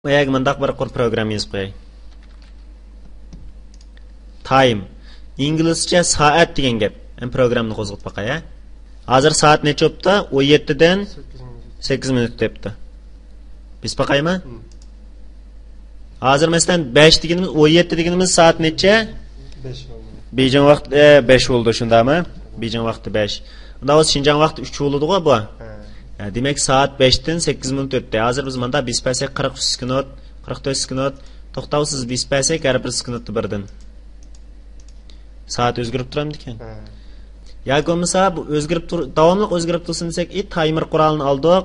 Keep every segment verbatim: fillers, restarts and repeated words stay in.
بۇ يەرگە مۇنداق بىر قۇر پروگرامما يېزىپ قوياي. تايم. ئىنگلىزچە سائەت دېگەن گەپ. ھەم پروگراممىنى قوزغىتىپ باقاي، ھە؟ ھازىر سائەت نەچچە بوپتۇ؟ ئون يەتتىدىن سەككىز مىنۇت ئۆتۈپتۇ. بېسىپ باقايمۇ؟ ھازىر مەسىلەن، بەش دېگىنىمىز، ئون يەتتە دېگىنىمىز سائەت نەچچە؟ بېيجىڭ ۋاقتى، ئە، بەش بولدى، شۇنداقمۇ؟ بېيجىڭ ۋاقتى بەش. ئۇنداق بولسا شىنجاڭ ۋاقتى ئۈچ بولىدىغۇ بۇ. ھە، دېمەك، سائەت بەشتىن سەككىز مىنۇت ئۆتتى. ھازىر بىز ماندا بېسىپ بەرسەك، قىرىق ئۈچ سېكۇنت، قىرىق تۆت سېكۇنت. توختاۋسىز بېسىپ بەرسەك، ھەر بىر سېكۇنتتا بىردىن. سائەت ئۆزگىرىپ تۇرامدىكەن؟ ھە. ياكى بولمىسا، بۇ ئۆزگىرىپ تۇر-، داۋاملىق ئۆزگىرىپ تۇرسۇن دېسەك، ئى، تايمېر قورالىنى ئالدۇق.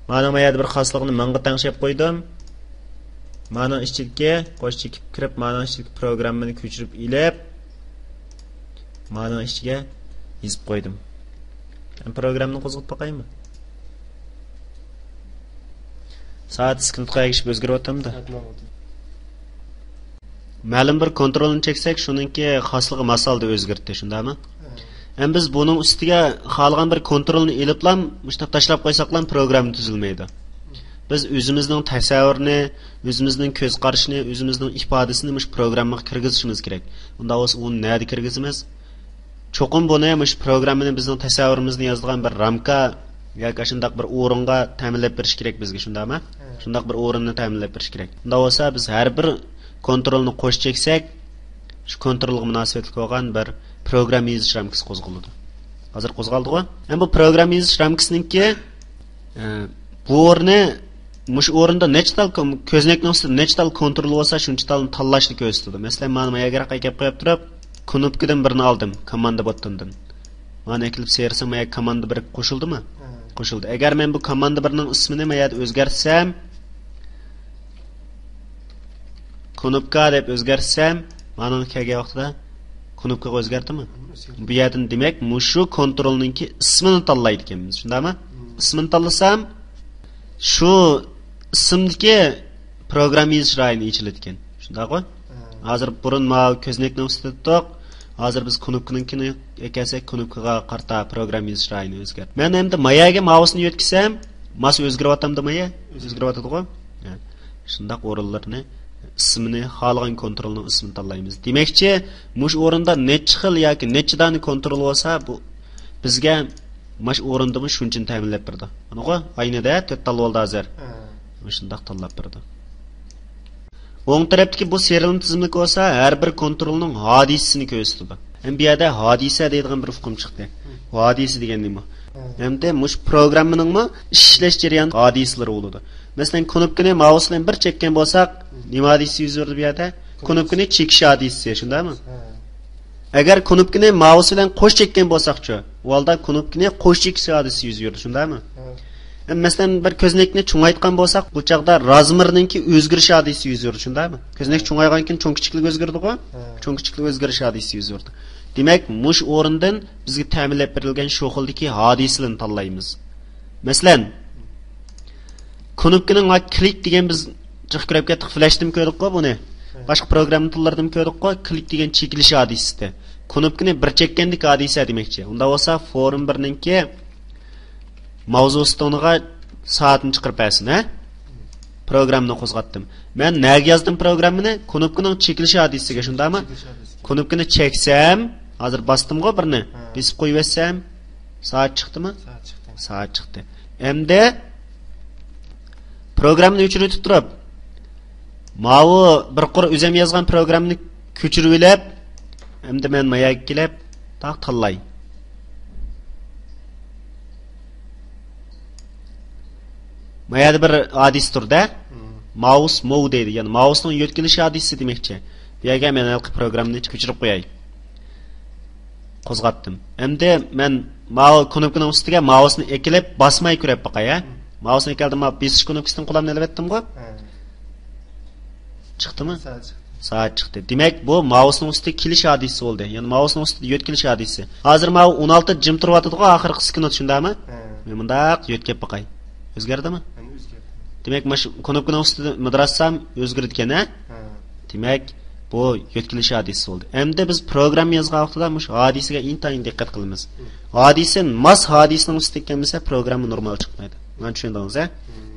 مانا، ما يەردە بىر خاسلىقنى مىڭغا تەڭشەپ قويدۇم. مانىڭ ئىچىدىكى، قوش چېكىپ كىرىپ، مانىڭ ئىچىدىكى پروگراممىنى كۆچۈرۈپ ئېلىپ، مانىڭ ئىچىگە يېزىپ قويدۇم. مەن پروگراممىنى قوزغىتىپ باقايمۇ؟ سائەت سېكۇنتقا ئەگىشىپ ئۆزگىرىۋاتامدۇ؟ مەلۇم بىر كونترولنى چەكسەك، شۇنىڭكى خاسلىقى ماس ھالدا ئۆزگىرىدۇ، شۇنداقمۇ؟ ھە. ئەمدى بىز بۇنىڭ ئۈستىگە خالىغان بىر كونترولنى ئېلىپلا مۇشۇنداق تاشلاپ قويساقلا پروگرامما تۈزۈلمەيدۇ. بىز ئۆزىمىزنىڭ تەسەۋۋۇرىنى، ئۆزىمىزنىڭ كۆز قارىشىنى، ئۆزىمىزنىڭ ئىپادىسىنى مۇشۇ پروگراممىغا كىرگۈزۈشىمىز كېرەك. ئۇنداق بولسا ئۇنى نەدە كىرگۈزىمىز؟ چوقۇم بۇنى مۇشۇ پروگراممىنى بىزنىڭ تەسەۋۋۇرىمىزنى يازىدىغان بىر رامكا ياكى ئاشۇنداق بىر ئورۇنغا تەمىنلەپ بېرىش كېرەك بىزگە، شۇنداقمۇ؟ ھە. شۇنداق بىر ئورۇننى تەمىنلەپ بېرىش كېرەك. ئۇنداق بولسا بىز ھەر بىر كونترولنى قوش چەكسەك، شۇ كونترولغا مۇناسىۋەتلىك بولغان بىر پروگرامما يېزىش رامكىسى قوزغىلىدۇ. ھازىر قوزغالدىغۇ؟ ئەمدى بۇ پروگرامما يېزىش رامكىسىنىڭكى، ئە، بۇ ئورنى، مۇشۇ ئورۇندا نەچچە تال كۆم-، كۆزنەكنىڭ ئۈستىدە نەچچە تال كونترول بولسا، شۇنچە تالنى تاللاشنى كۆرسىتىدۇ. مەسىلەن، مانا ما يەرگە ئەكەپ قويۇپ تۇرۇپ، كۇنۇپكىدىن بىرنى ئالدىم، كوماندا بوتتىنىدىن. مانا ئەكېلىپ سېرىسا، ما يەرگە كوماندا بىر قوشۇلدىمۇ؟ ھە. قوشۇلدى. ئەگەر مەن بۇ كوماندا بىرنىڭ ئىسمىنى ما يەردە ئۆزگەرتسەم، كۇنۇپكا دەپ ئۆزگەرتسەم، مانىڭغا كەلگەن ۋاقتىدا كۇنۇپكىغا ئۆزگەردىمۇ؟ ئۆزگەردى. بۇ يەردىن دېمەك، مۇشۇ كونترولنىڭكى ئىسمىنى تاللايدىكەنمىز، شۇنداقمۇ؟ مم. ئىسمىنى تاللىسام، شۇ ئىسىمدىكى پروگرامما يېزىش رايونى ئېچىلىدىكەن. شۇنداققۇ؟ ھە. ھازىر بۇرۇن ماۋۇ كۆزنەكنىڭ ئۈستىدە تۇردۇق. ھازىر بىز كۇنۇپكىنىڭكىنى ئەكەلسەك، كۇنۇپكىغا قارىتا پروگرامما يېزىش رايونى ئۆزگەردى. مەن ئەمدى ما يەرگە ماۋۇسنى يۆتكىسەم، ماس ئۆزگىرىۋاتامدۇ ما يەر؟ ئۆزگىرىۋاتىدىغۇ؟ ھە. شۇنداق ئورۇنلىرىنى، ئىسمىنى، خالىغان كونترولنىڭ ئىسمىنى تاللايمىز. دېمەكچى، مۇشۇ ئورۇندا نەچچە خىل ياكى نەچچە دانە كونترول بولسا، بۇ بىزگە ماش ئورۇندىمۇ شۇنچىنى تەمىنلەپ بېرىدۇ. ئانىغۇ، ئاينىدە تۆت تال بولدى ھازىر. ھە. مۇشۇنداق تاللاپ بېرىدۇ. ئوڭ تەرەپتىكى بۇ سېرىلما تىزىملىك بولسا، ھەر بىر كونترولنىڭ ھادىسىسىنى كۆرسىتىدۇ. ھەم بۇ يەردە ھادىسە دەيدىغان بىر ئۇقۇم چىقتى. ھە. ھادىسە دېگەن نېمە؟ ھە. ھەمدە مۇشۇ پروگراممىنىڭمۇ ئىشلەش جەريانىدا ھادىسىلىرى بولىدۇ. مەسىلەن، كۇنۇپكىنى ماۋۇس بىلەن بىر چەككەن بولساق، نېمە ھادىسىسى يۈز بېرىدۇ بۇ يەردە؟ كۇنۇپكىنى چېكىش ھادىسىسى، شۇنداقمۇ؟ ھە. ئەگەر كۇنۇپكىنى ماۋۇس بىلەن قوش چەككەن بولساقچۇ؟ ئۇ ھالدا كۇنۇپكىنى قوش چېكىش ھادىسىسى يۈز بېرىدۇ، شۇنداقمۇ؟ ھە. ئەمما مەسىلەن، بىر كۆزنەكنى چوڭايتقان بولساق، بۇ چاغدا رازمېرنىڭكى ئۆزگىرىش ھادىسىسى يۈز بېرىدۇ، شۇنداقمۇ؟ كۆزنەك چوڭايغانكىن چوڭ كىچىكلىك ئۆزگىرىدىغۇ؟ ھە. چوڭ كىچىكلىك ئۆزگىرىش ھادىسىسى يۈز بېرىدۇ. دېمەك، مۇشۇ ئورۇندىن بىزگە تەمىنلەپ بېرىلگەن شۇ خىلدىكى ھادىسىلەرنى تاللايمىز. مەسىلەن، كۇنۇپكىنىڭ ھا، كلىك دېگەن، بىز جىق كۆرۈپ كەتتۇق، فلەشتىمۇ كۆردۇققۇ بۇنى. ھە. باشقا پروگرامما تىللىرىدىمۇ كۆردۇققۇ، كلىك دېگەن چېكىلىش ھادىسىسى. كۇنۇپكىنى بىر چەككەندىكى ھادىسە دېمەكچى. ئۇنداق بولسا، فورم بىرنىڭكى ماۋزۇ ستونىغا سائەتنى چىقىرىپ بەرسۇن، ھە؟ پروگراممىنى قوزغاتتىم. مەن نەگە يازدىم پروگراممىنى؟ كۇنۇپكىنىڭ چېكىلىش ھادىسىسىگە، شۇنداقمۇ؟ چېكىلىش ھادىسىسى. كۇنۇپكىنى چەكسەم، ھازىر باستىمغۇ بىرنى، ھە. بېسىپ قويۇۋەتسەم، سائەت چىقتىمۇ؟ سائەت چىقتى. سائەت چىقتى. ئەمدى پروگراممىنى ئۆچۈرۈۋېتىپ تۇرۇپ، ماۋۇ بىر قۇر ئۆزۈم يازغان پروگراممىنى كۆچۈرۈۋېلىپ، ئەمدى مەن ما يەرگە كېلىپ، تاق تاللاي. ما يەردە بىر ھادىسە تۇر-دە. مم. ماۋس موۋ دەيدۇ. يەنى ماۋسنىڭ يۆتكىلىش ھادىسىسى دېمەكچى. بۇ يەرگە مەن ھېلىقى پروگراممىنى كۆچۈرۈپ قوياي. قوزغاتتىم. ئەمدى مەن ماۋۇ كۇنۇپكىنىڭ ئۈستىگە ماۋسنى ئەكېلىپ باسماي كۆرۈپ باقاي، ھە؟ مم. ماۋسنى ئەكەلدىم، ماۋۇ بېسىش كۇنۇپكىسىدىن قولۇمنى ئېلىۋەتتىمغۇ؟ ھە. چىقتىمۇ؟ سائەت چىقتى. سائەت چىقتى. دېمەك، بۇ ماۋسنىڭ ئۈستىگە كېلىش ھادىسىسى بولدى. يەنى ماۋسنىڭ ئۈستىدە يۆتكىلىش ھادىسىسى. ھازىر ماۋۇ ئون ئالتە جىم تۇرۇۋاتىدىغۇ، ئاخىرقى سېكۇنت، شۇنداقمۇ؟ ھە. مەن مۇنداق يۆتكەپ باقاي. ئۆزگەردىمۇ؟ مەن ئۆزگەردى. دېمەك، مانا شۇ كۇنۇپكىنىڭ ئۈستىدە مىدىراتسام ئۆزگىرىدىكەن، ھە؟ ھە. دېمەك، بۇ يۆتكىلىش ھادىسىسى بولدى. ئەمدى بىز پروگرامما يازغان ۋاقتىدا مۇشۇ ھادىسىگە ئىنتايىن دىققەت قىلىمىز. ھە. ھادىسە ماس ھادىسىنىڭ ئۈستىدە ئىكەن بولسا، پروگرامما نورمال چىقمايدۇ. مانا چۈشەندىڭىز، ھە؟ ھە.